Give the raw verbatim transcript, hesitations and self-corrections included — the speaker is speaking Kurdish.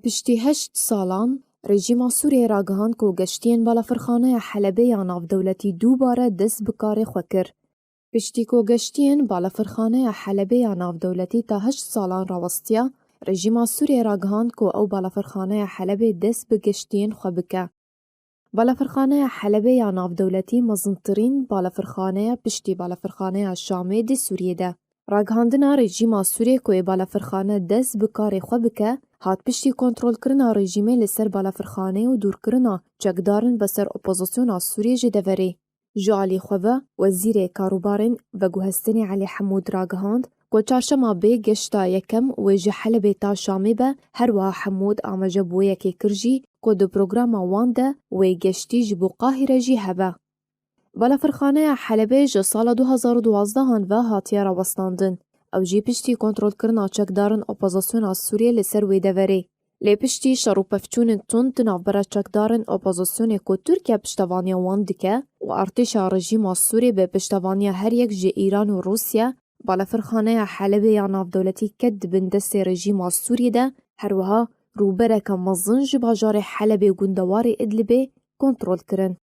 Piştî heşt salan, rejîma Sûriyê ragihand ku geştiyên balafirxaneya Helebê ya navdewletî dubare dest bi karê xwe kir. Piştî ku geştiyên balafirxaneya Helebê ya navdewletî ta heşt salan rawestiya, rejîma Sûriyê ragihand ku ew balafirxaneya Helebê dest bi geştiyên xwe bike. Balafirxaneya Helebê ya navdewletî mezintirîn balafirxaneya piştî balafirxaneya Şamê di Sûriyê de. Ragihandina rejîma Sûriyê ku ê balafirxane dest bi karê xwe bike, hat piştî kontrolkirina rejîmê li ser balafirxaneyê û dûrkirina çekdarin veser opozisyona Sûriyê ji deverê. Ji alî xwe ve, Wezîrê Karûbarên Veguhestinê Elî Hemûd ragihand ku çarşema bê geşta yekem wê ji Helebê ta Şamê be, her wiha Hemûd amaje bi wê yekê kir jî ku di programa wan de wê geştî ji bo Qahîre jî hebe. Balafirxaneya Helebê ji sala du hazar û duwazdehan ve hatiye rawestandin. Ew jî piştî kontrolkirina çekdarin opozisyona Sûriyê li ser wê deverê. Lê piştî şer û pevçûnên tund di navbera çekdarin opozisyonê ku Tirkiye piştevaniya wan dike û artêşa rejîma Sûrê bi piştevaniya her yek ji Îran û Rûsya, balafirxaneya Helebê ya navdewletî ket di bin destê rejîma Sûrê de, her wiha rûbereke mezin ji bajarê Helebê û gundewarê Idlibê kontrol kirin.